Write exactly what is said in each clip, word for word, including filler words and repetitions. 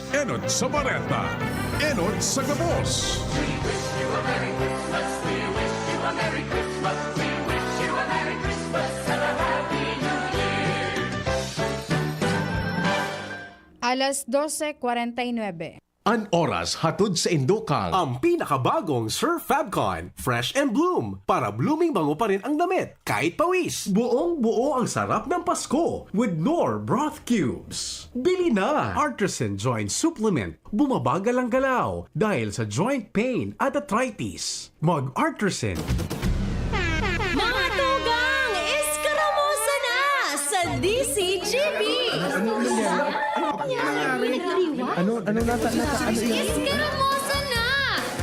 Enot sa bareta, enot sa gabos. Alas dose kwarenta y nuebe. An oras hatod sa indokang. Ang pinakabagong Sir Fabcon, Fresh and Bloom, para blooming bango pa rin ang damit, kahit pawis. Buong-buo ang sarap ng Pasko with Knorr Broth Cubes. Bili na! Artisan Joint Supplement, bumabagal ang galaw dahil sa joint pain at arthritis. Mag-Artisan. Mga tugang, Escaramuza na sa D C G B! Ano, ano nangyari? Ano, ano nasa, nasa, ano yun? Escaramuza na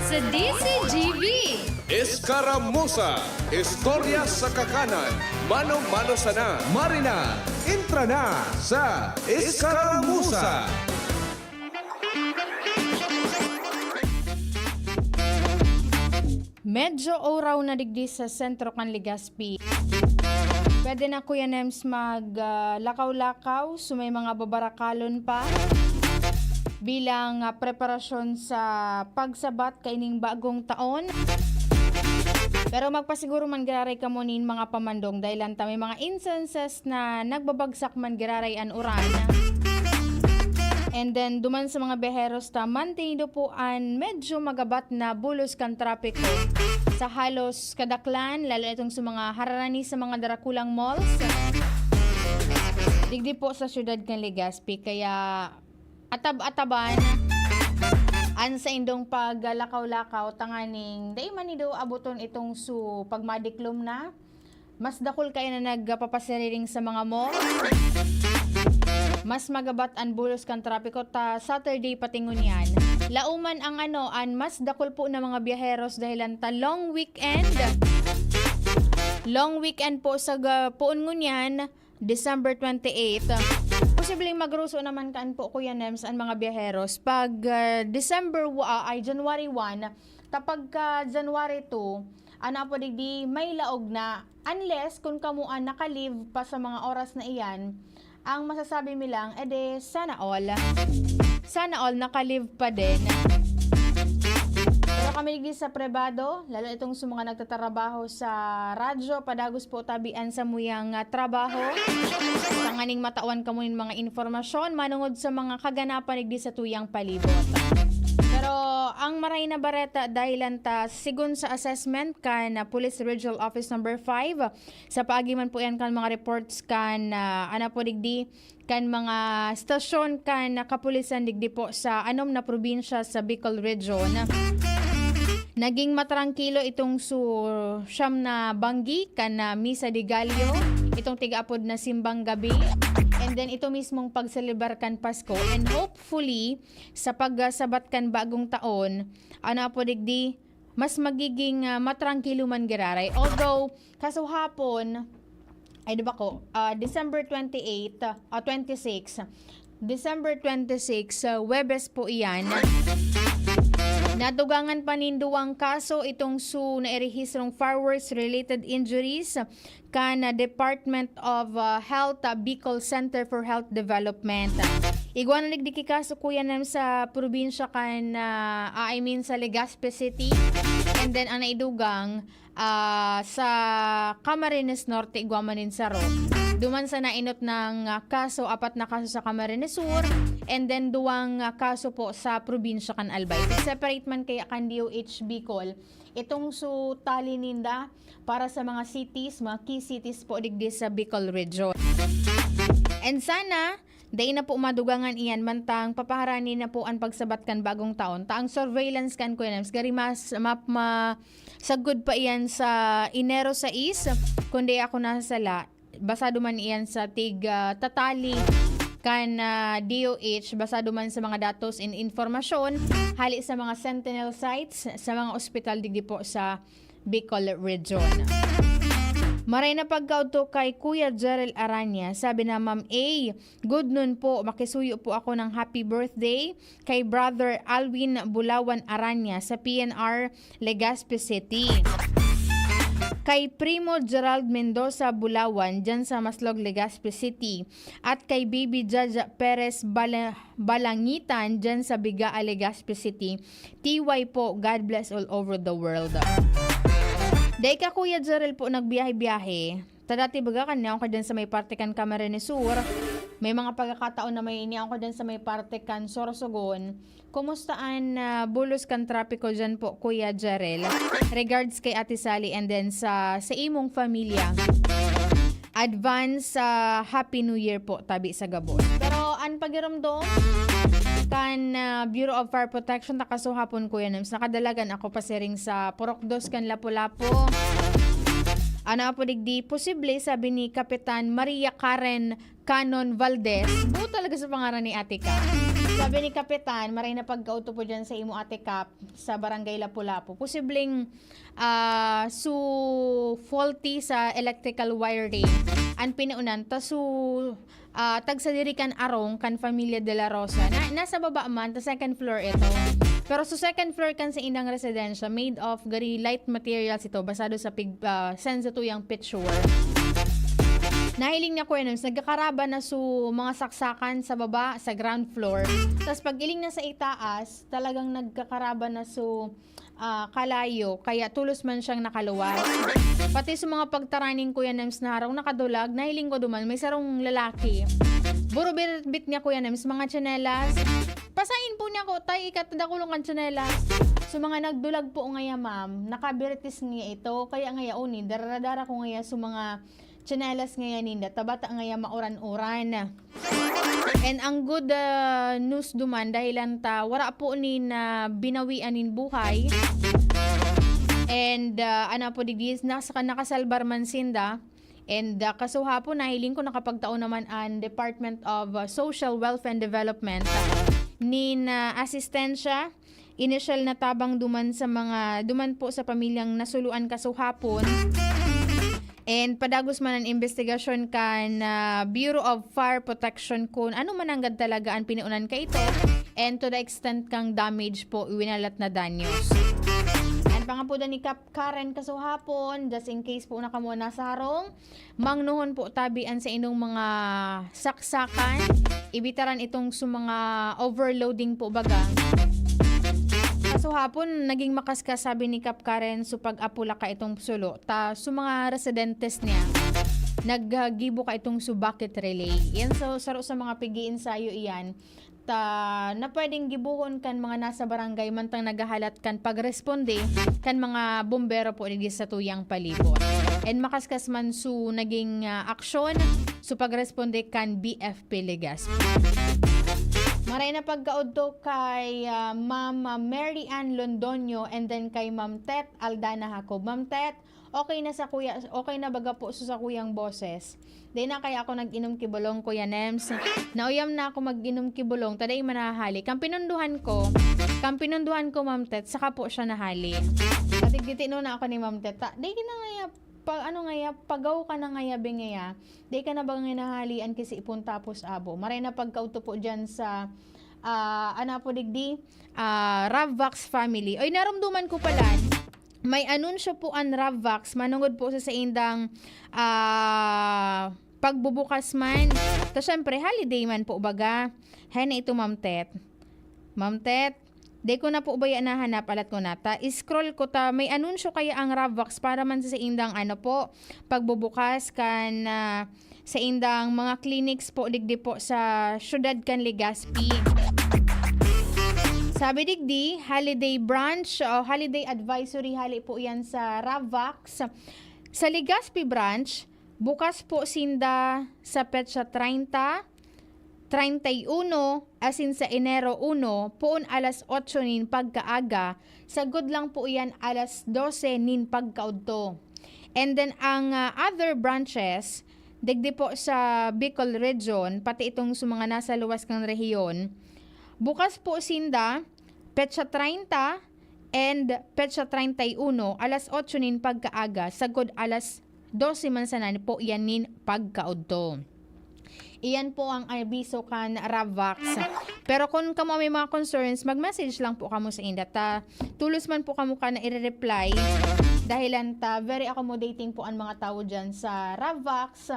sa D C G B! Escaramuza, istorya sa kakanan, mano-mano sana. Marina, entra na sa Escaramuza! Medyo uraw na digdi sa sentro kan Legazpi. Pwede na, Kuya Nems, mag ah, lakaw-lakaw, so may mga babarakalon pa bilang ah, preparasyon sa pagsabat kaining bagong taon. Pero magpasiguro man giraray kamo nin mga pamandong dahil lang ta may mga instances na nagbabagsak man giraray an uran. And then, duman sa mga biyaheros ta, mantinido po an medyo magabat na bulos kan trapiko sa halos kadaklan, lalo na itong sa mga hararani sa mga darakulang malls. Digdi po sa siyudad kan Legazpi, kaya atab-ataban an saindong paglakaw-lakaw tanganing dai man nido abuton itong su pagmadiklom na. Mas dakul kayo na nagpapasiriring sa mga mall. Mas magabat an bulos kan trapiko ta Saturday pati ngunyan. Lauman ang ano, an mas dakul po na mga biyaheros dahilan ta long weekend. Long weekend po sa ga- poon ngunyan, December twenty-eight. Posibleng magruso naman kaan po, Kuya Nems, an mga biyaheros pag ah, December wa- ah, ay January one, ta pagka January two, ano po digdi, may laog na. Unless kung kamo an naka-leave pa sa mga oras na iyan, ang masasabi mi lang, edi sana all. Sana all naka-leave pa din. Pero kami digdi sa pribado, lalo itong sa mga nagtatrabaho sa radyo, padagos po tabian sa muyang ah, trabaho. Tanganing matawan kamo nin mga impormasyon manungod sa mga kaganapan digdi sa tuyang palibot. Pero ang maray na bareta, dahilan ta, sigon sa assessment kan ah, Police Regional Office Number five, sa paagi man po yan kan mga reports kan ah, ana po digdi, kan mga stasyon kan kapulisan digdi po sa anom na probinsya sa Bicol Region. Naging matrangkilo itong su siyam na banggi kan ah, Misa de Gallo, itong tigaapod na Simbang Gabi, and then ito mismong pagselebrar kan Pasko. And hopefully, sa pagsabat kan bagong taon, ano po digdi, mas magiging ah, matrangkilo man giraray. Although, kasuhapon, ay di ba ko, ah, December twenty-eight, ah, twenty-six, December twenty-six, ah, Huwebes po iyan. Nadugangan pa nin duwang kaso itong su nairehistrong fireworks-related injuries kan ah, Department of ah, Health, ah, Bicol Center for Health Development. Igwa na digdi ki kaso, Kuya Nem, sa probinsya kan, ah, ah, I mean, sa Legazpi City. And then, ang naidugang, ah, sa Camarines Norte, igwa man nin saro. Duman sa nainot ng ah, kaso, apat na kaso sa Camarines Sur, and then duwang ah, kaso po sa probinsya kan Albay. Separate man kaya kan D O H Bicol itong su tali ninda para sa mga cities, mga key cities po digdi sa Bicol Region. And sana, dai na po madugangan iyan, mantang papaharani na po an pagsabat kan bagong taon. Ta ang surveillance kan, Kuya Nems, gari mas, ma, ma, sagkod pa iyan sa Enero sais, kundi ako nasasala, basado man iyan sa tig, ah, tatali kan, ah, D O H, basado man sa mga datos in informasyon hali sa mga sentinel sites sa mga ospital digdi po sa Bicol Region. Maray na pagkaudto kay Kuya Jerel Aranya, sabi na, "Ma'am A, good noon po. Makisuyo po ako ng happy birthday kay Brother Alwin Bulawan Aranya sa P N R Legazpi City." kay Primo Gerald Mendoza Bulawan, dyan sa Maslog, Legazpi City, at kay Baby Jaja Perez Bala-, Balangitan, dyan sa Bigaa, Legazpi City. T Y po, God bless all over the world. Dai ka, Kuya Jerel po, nagbiyahe-biyahe. Ta dati baga kan niyaon ka dyan sa may parte kan Camarines Sur. May mga pagkakataon na may niyaon ka dyan sa may parte kan Sorsogon. Kumusta an, ah, bulos kan trapiko dyan po, Kuya Jerel? Regards kay Ate Sally and then sa, sa imong pamilya. Advance, ah, Happy New Year po, tabi sa gabos. Pero an pagiromdom kan, ah, Bureau of Fire Protection, ta kasuhapon, Kuya Nems, nakadalagan ako pasiring sa Purok Dos kan Lapu-Lapu. Ano po digdi, posible, sabi ni Kapitan Maria Karen Canon Valdez. Buo talaga sa pangaran ni Ate Cap. Sabi ni Kapitan, maray na pagkautupod dyan sa imo, Ate Cap, sa Barangay Lapu-Lapu. Posibleng, ah, su faulty sa electrical wiring. An pinaunan, ta su, ah, tagsadiri kan arong kan Familia De La Rosa. Na, nasa baba man, ta second floor ito. Pero sa second floor kan sa indang residensya, made of gari light materials ito, basado sa pig, ah, sen sa tuyang picture. Nahiling niya, Kuya Nems, nagkakaraba na su mga saksakan sa baba, sa ground floor. Tas pag iling na sa itaas, talagang nagkakaraba na su, ah, kalayo, kaya tulos man siyang nakaluwas. Pati sa mga pagtaraning, Kuya Nems, na harong nakadulag, nahiling ko duman, may sarong lalaki. Buro bitbit niya, Kuya Nems, mga tsinelas. Pasain po niya ko, tay, ikatadakulong kan tsinelas. So, mga nagdulag po ngaya, ma'am, nakabiritis ngaya ito. Kaya ngaya, uni, daradara ko ngaya sa mga tsinelas ngaya ninda, tabata ngaya mauran-uran. And ang good, ah, news duman, dahilan ta, wara po nin, ah, binawian nin buhay. And, ah, ano po, digdi, nas-, nakasalbar man sinda. And, ah, kasuhapon, nahiling ko, nakapagtao naman ang Department of, ah, Social Wealth and Development nin, ah, asistensya, inisyal na tabang duman sa mga, duman po sa pamilyang nasuluan kasuhapon. And padagos man ang investigasyon kan, ah, Bureau of Fire Protection kun ano man nanggad talaga ang pinaunan kaito, and to the extent kang damage po, winalat na danyos. Ang pangapudan ni Kap Karen kasuhapon, just in case po na kamo nasa harong, mangnohon po tabi an sa inyong mga saksakan, ibitaran itong sa mga overloading po baga. Kasuhapon, naging makaskas, sabi ni Kap Karen, so pag-apula ka itong sulo, ta sa mga residentes niya, naggibo ka itong sa bucket relay. Yan, so, saro sa mga pig-iinsayo iyan, ta, na pwedeng gibohon kan mga nasa barangay mantang naghahalat kan pagresponde kan mga bombero po digdi sa tuyang palibot. And makaskas man su naging, ah, aksyon su pagresponde kan B F P Legazpi. Maray na pagkaudto kay, ah, Ma'am Mary Ann Londoño and then kay Ma'am Tet Aldana Jacob. Ma'am Tet, okay na sa kuya, okay na baga po sa, sa kuyang boses. Di na kaya ako nag-inom ki bulong, Kuya Nems. Nauyam na ako mag-inom ki bulong, ta dai man nahahali. Kan pinunduhan ko, kan pinunduhan ko, Ma'am Tet, saka po siya nahali. Katigiti no na ako ni Ma'am Tet. Ta, di na ngaya, pag, ano ngaya, pagaw ka na ngaya, bingaya. Di ka na ba nga nahalian kasi ipon tapos abo. Maray na pagkaudto po dyan sa, ah, ano po digdi, ah, Ravvax family. Oy, narumduman ko pala, may anunsyo po an Ravvax manungod po sa saindang, ah, pagbubukas man. Ta syempre, holiday man po baga. Hay na ito, Ma'am Tet. Ma'am Tet, di ko na po baya nahanap, alat ko na. Ta, scroll ko ta, may anunsyo kaya ang Ravvax para man sa saindang ano po, pagbubukas kan, ah, saindang mga clinics po digdi po sa siyudad kan Legazpi. Sabi digdi, holiday brunch o holiday advisory hali po yan sa Ravvax. Sa Legazpi branch, bukas po sinda sa petsa treinta, treinta y uno, asin sa Enero uno, poon alas otso nin pagkaaga, sagkod lang po iyan alas dose nin pagkaudto. And then ang, ah, other branches, digdi po sa Bicol Region, pati itong sa mga nasa luwas kan rehiyon, bukas po sinda, petsa treinta and petsa treinta y uno, alas otso nin pagkaaga, sagkod alas dose man sana po iyan nin pagkaudto. Iyan po ang abiso kan Ravvax. Pero kung kamo may mga concerns, mag-message lang po kamo sa inda ta. Tulos man po kamo ka na i-reply. Dahilan ta, very accommodating po ang mga tao dyan sa Ravvax.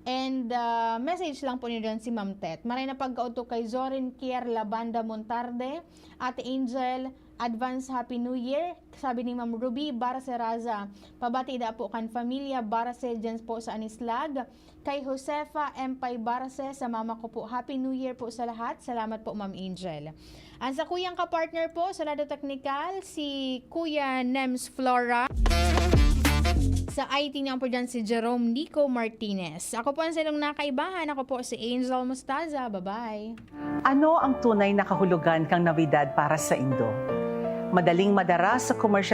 And uh, message lang po niyo dyan si Ma'am Tet. Maray na pagkaoto kay Zorin Kier Labanda Montarde, Ate Angel, advance Happy New Year. Sabi ni Ma'am Ruby Barce Raza, pabati da po kan familia Barce dyan po sa Anislag. Kay Josefa M. Pay Barce, sa mama ko po, Happy New Year po sa lahat. Salamat po, Ma'am Angel. Ang sa kuyang kapartner po, sa lado teknikal, si Kuya Nems Flora. Sa I T niya po dyan si Jerome Nico Martinez. Ako po ang silong nakaibahan. Ako po si Angel Mostaza. Bye-bye. Ano ang tunay na kahulugan kan Navidad para saindo? Madaling madara sa commercial